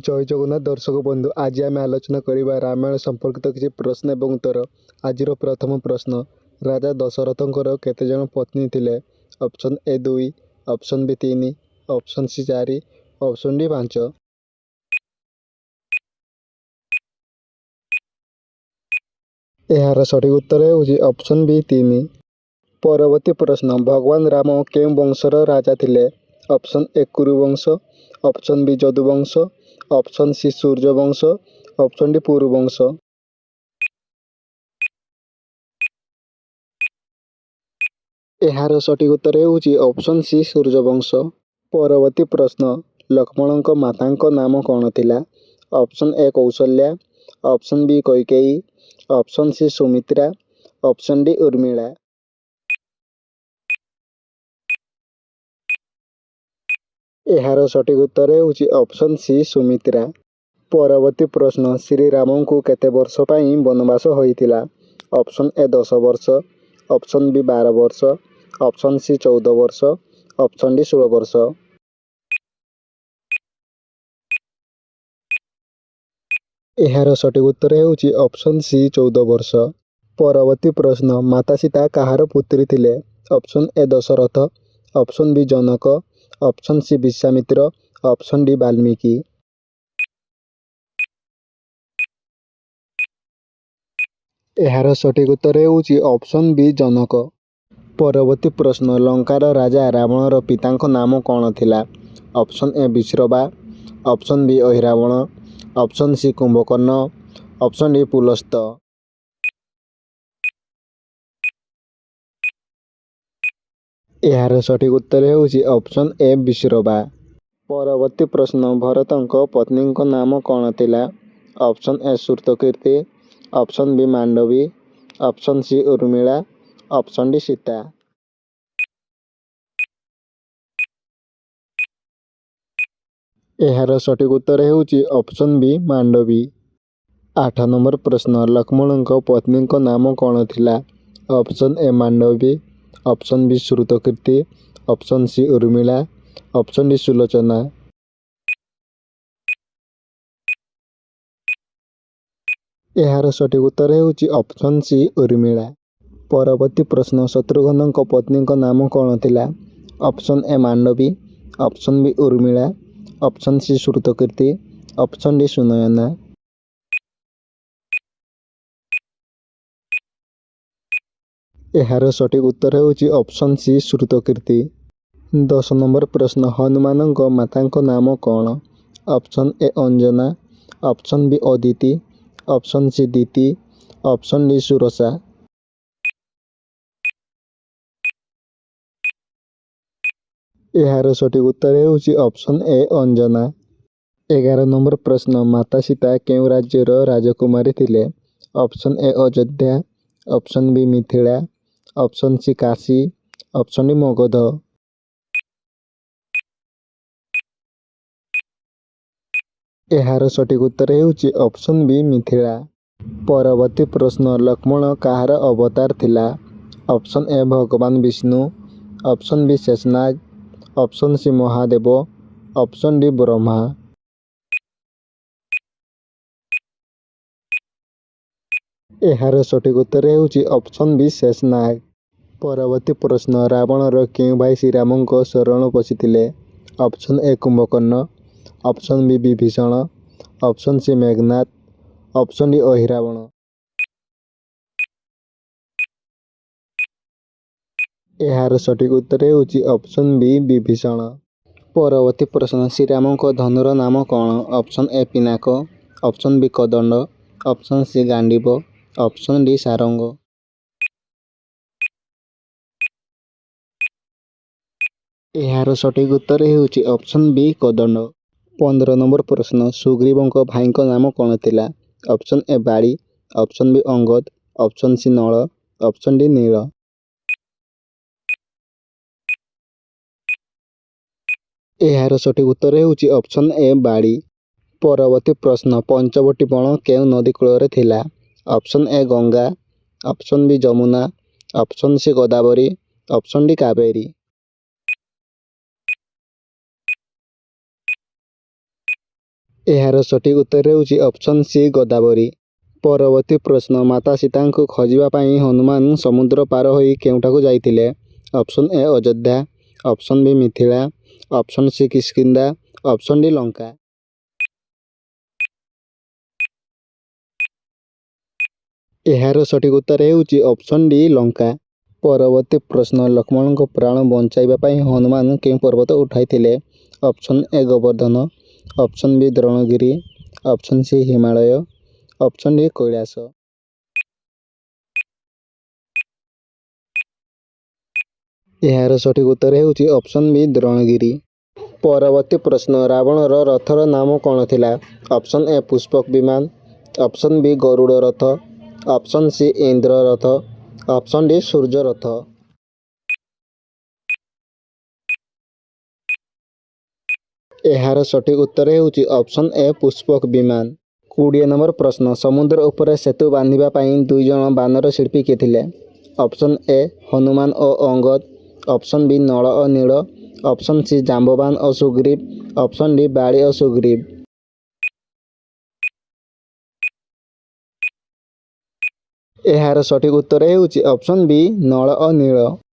ଜୟ ଜଗନ୍ନାଥ ଦର୍ଶକ ବନ୍ଧୁ, ଆଜି ଆମେ ଆଲୋଚନା କରିବା ରାମାୟଣ ସମ୍ପର୍କିତ କିଛି ପ୍ରଶ୍ନ ଏବଂ ଉତ୍ତର। ଆଜିର ପ୍ରଥମ ପ୍ରଶ୍ନ, ରାଜା ଦଶରଥଙ୍କର କେତେ ଜଣ ପତ୍ନୀ ଥିଲେ? ଅପସନ୍ ଏ 2, option B 3, option C 4, option D 5। ଏହାର ସଠିକ୍ ଉତ୍ତର ହେଉଛି ଅପସନ୍ ବି 3। ପରବର୍ତ୍ତୀ ପ୍ରଶ୍ନ, ଭଗବାନ ରାମ କେଉଁ ବଂଶର ରାଜା ଥିଲେ? ଅପସନ୍ ଏ କୁରୁବଂଶ, ଅପସନ୍ ବି ଯଦୁବଂଶ, ଅପସନ୍ ସି ସୂର୍ଯ୍ୟବଂଶ, ଅପସନ୍ ଡି ପୁରୁବଂଶ। ଏହାର ସଠିକ୍ ଉତ୍ତର ହେଉଛି ଅପସନ୍ ସି ସୂର୍ଯ୍ୟବଂଶ। ପରବର୍ତ୍ତୀ ପ୍ରଶ୍ନ, ଲକ୍ଷ୍ମଣଙ୍କ ମାତାଙ୍କ ନାମ କ'ଣ ଥିଲା? Option A Kaushalya, option B Kaikeyi, option C Sumitra, option D Urmila. ଏହାର ସଠିକ୍ ଉତ୍ତର ହେଉଛି ଅପସନ୍ ସି ସୁମିତ୍ରା। ପରବର୍ତ୍ତୀ ପ୍ରଶ୍ନ, ଶ୍ରୀରାମଙ୍କୁ କେତେ ବର୍ଷ ପାଇଁ ବନବାସ ହୋଇଥିଲା? ଅପସନ୍ ଏ 10 ବର୍ଷ, ଅପସନ୍ ବି 12 ବର୍ଷ, ଅପସନ୍ ସି 14 ବର୍ଷ, ଅପସନ୍ ଡି 16 ବର୍ଷ। ଏହାର ସଠିକ୍ ଉତ୍ତର ହେଉଛି ଅପସନ୍ ସି 14 ବର୍ଷ। ପରବର୍ତ୍ତୀ ପ୍ରଶ୍ନ, ମାତା ସୀତା କାହାର ପୁତ୍ରୀ ଥିଲେ? Option A Dasharath, option B Janak, option C Vishwamitra, option D Valmiki. ଏହାର ସଠିକ୍ ଉତ୍ତର ହେଉଛି ଅପସନ୍ ବି ଜନକ। ପରବର୍ତ୍ତୀ ପ୍ରଶ୍ନ, ଲଙ୍କାର ରାଜା ରାବଣର ପିତାଙ୍କ ନାମ କ'ଣ ଥିଲା? Option A Vishrava, option B Ahiravana, option C Kumbhakarna, option D Pulastya. ଏହାର ସଠିକ୍ ଉତ୍ତର ହେଉଛି ଅପସନ୍ ଏ ବିଶ୍ରବା। ପରବର୍ତ୍ତୀ ପ୍ରଶ୍ନ, ଭରତଙ୍କ ପତ୍ନୀଙ୍କ ନାମ କ'ଣ ଥିଲା? Option A Shrutakirti, option B Mandavi, option C Urmila, option D Sita. ଏହାର ସଠିକ୍ ଉତ୍ତର ହେଉଛି ଅପସନ୍ ବି ମାଣ୍ଡବୀ। 8 ନମ୍ବର ପ୍ରଶ୍ନ, ଲକ୍ଷ୍ମଣଙ୍କ ପତ୍ନୀଙ୍କ ନାମ କ'ଣ ଥିଲା? Option A Mandavi, option B Shrutakirti, option C Urmila, option D Sulochana. ଏହାର ସଠିକ୍ ଉତ୍ତର ହେଉଛି ଅପସନ୍ ସି ଉର୍ମିଳା। ପରବର୍ତ୍ତୀ ପ୍ରଶ୍ନ, ଶତ୍ରୁଘ୍ନଙ୍କ ପତ୍ନୀଙ୍କ ନାମ କ'ଣ ଥିଲା? Option A Mandavi, option B Urmila, option C Shrutakirti, option D Sunayana. ଏହାର ସଠିକ୍ ଉତ୍ତର ହେଉଛି ଅପସନ୍ ସି ଶ୍ରୁତକୀର୍ତ୍ତି। 10 ନମ୍ବର ପ୍ରଶ୍ନ, ହନୁମାନଙ୍କ ମାତାଙ୍କ ନାମ କ'ଣ? Option A Anjana, option B Aditi, option C Diti, option D Surasa. ଏହାର ସଠିକ୍ ଉତ୍ତର ହେଉଛି ଅପସନ୍ ଏ ଅଞ୍ଜନା। 11 ନମ୍ବର ପ୍ରଶ୍ନ, ମାତା ସୀତା କେଉଁ ରାଜ୍ୟର ରାଜକୁମାରୀ ଥିଲେ? Option A Ayodhya, option B Mithila, option C Kashi, option D Magadha. ଏହାର ସଠିକ୍ ଉତ୍ତର ହେଉଛି ଅପସନ୍ ବି ମିଥିଳା। ପରବର୍ତ୍ତୀ ପ୍ରଶ୍ନ, ଲକ୍ଷ୍ମଣ କାହାର ଅବତାର ଥିଲା? ଅପସନ୍ ଏ ଭଗବାନ Vishnu, option B Sheshnag, option C Mahadev, option D Brahma. ଏହାର ସଠିକ୍ ଉତ୍ତର ହେଉଛି ଅପସନ୍ ବି ଶେଷନାଗ। ପରବର୍ତ୍ତୀ ପ୍ରଶ୍ନ, ରାବଣର କେଉଁ ଭାଇ ଶ୍ରୀରାମଙ୍କ ଶରଣ ପଶିଥିଲେ? Option A Kumbhakarna, option B Vibhishan, option C Meghnad, option D Ahiravana. ଏହାର ସଠିକ୍ ଉତ୍ତର ହେଉଛି ଅପସନ୍ ବି ବିଭୀଷଣ। ପରବର୍ତ୍ତୀ ପ୍ରଶ୍ନ, ଶ୍ରୀରାମଙ୍କ ଧନୁର ନାମ କ'ଣ? Option A Pinaka, option B Kodanda, option C Gandiva, option D Saranga. ଏହାର ସଠିକ୍ ଉତ୍ତର ହେଉଛି ଅପସନ୍ ବି କୋଦଣ୍ଡ। 15 ନମ୍ବର ପ୍ରଶ୍ନ, ସୁଗ୍ରୀବଙ୍କ ଭାଇଙ୍କ ନାମ କ'ଣ ଥିଲା? Option A Bali, option B Angada, option C Nala, option D Nila. ଏହାର ସଠିକ୍ ଉତ୍ତର ହେଉଛି ଅପସନ୍ ଏ ବାଳି। ପରବର୍ତ୍ତୀ ପ୍ରଶ୍ନ, ପଞ୍ଚବଟୀ ବଣ କେଉଁ ନଦୀ କୂଳରେ ଥିଲା? Option A Ganga, option B Yamuna, option C Godavari, option D Kaveri. ଏହାର ସଠିକ୍ ଉତ୍ତର ହେଉଛି ଅପସନ୍ ସି ଗୋଦାବରୀ। ପରବର୍ତ୍ତୀ ପ୍ରଶ୍ନ, ମାତା ସୀତାଙ୍କୁ ଖୋଜିବା ପାଇଁ ହନୁମାନ ସମୁଦ୍ର ପାର ହୋଇ କେଉଁଠାକୁ ଯାଇଥିଲେ? Option A Ayodhya, option B Mithila, option C Kishkindha, option D Lanka. ଏହାର ସଠିକ୍ ଉତ୍ତର ହେଉଛି ଅପସନ୍ ଡି ଲଙ୍କା। ପରବର୍ତ୍ତୀ ପ୍ରଶ୍ନ, ଲକ୍ଷ୍ମଣଙ୍କ ପ୍ରାଣ ବଞ୍ଚାଇବା ପାଇଁ ହନୁମାନ କେଉଁ ପର୍ବତ ଉଠାଇଥିଲେ? Option A Gobardhan, option B Dronagiri, option C Himalaya, option D Kailash. ଏହାର ସଠିକ୍ ଉତ୍ତର ହେଉଛି ଅପସନ୍ ବି ଦ୍ରୋଣଗିରି। ପରବର୍ତ୍ତୀ ପ୍ରଶ୍ନ, ରାବଣର ରଥର ନାମ କ'ଣ ଥିଲା? ଅପସନ୍ ଏ ପୁଷ୍ପକ ବିମାନ, ଅପସନ୍ ବି ଗରୁଡ଼ ରଥ, ଅପସନ୍ ସି ଇନ୍ଦ୍ର ରଥ, ଅପସନ୍ ଡି ସୂର୍ଯ୍ୟ ରଥ। ଏହାର ସଠିକ୍ ଉତ୍ତର ହେଉଛି ଅପସନ୍ ଏ ପୁଷ୍ପକ ବିମାନ। 20 ନମ୍ବର ପ୍ରଶ୍ନ, ସମୁଦ୍ର ଉପରେ ସେତୁ ବାନ୍ଧିବା ପାଇଁ ଦୁଇ ଜଣ ବାନର ଶିଳ୍ପୀ କିଏ ଥିଲେ? ଅପସନ୍ ଏ ହନୁମାନ ଓ ଅଙ୍ଗଦ, ଅପସନ୍ ବି ନଳ ଓ ନୀଳ, ଅପସନ୍ ସି ଜାମ୍ବବାନ ଓ ସୁଗ୍ରୀବ, ଅପସନ୍ ଡି ବାଳି ଓ ସୁଗ୍ରୀବ। ଏହାର ସଠିକ୍ ଉତ୍ତର ହେଉଛି ଅପସନ୍ ବି ନଳ ଓ ନୀଳ।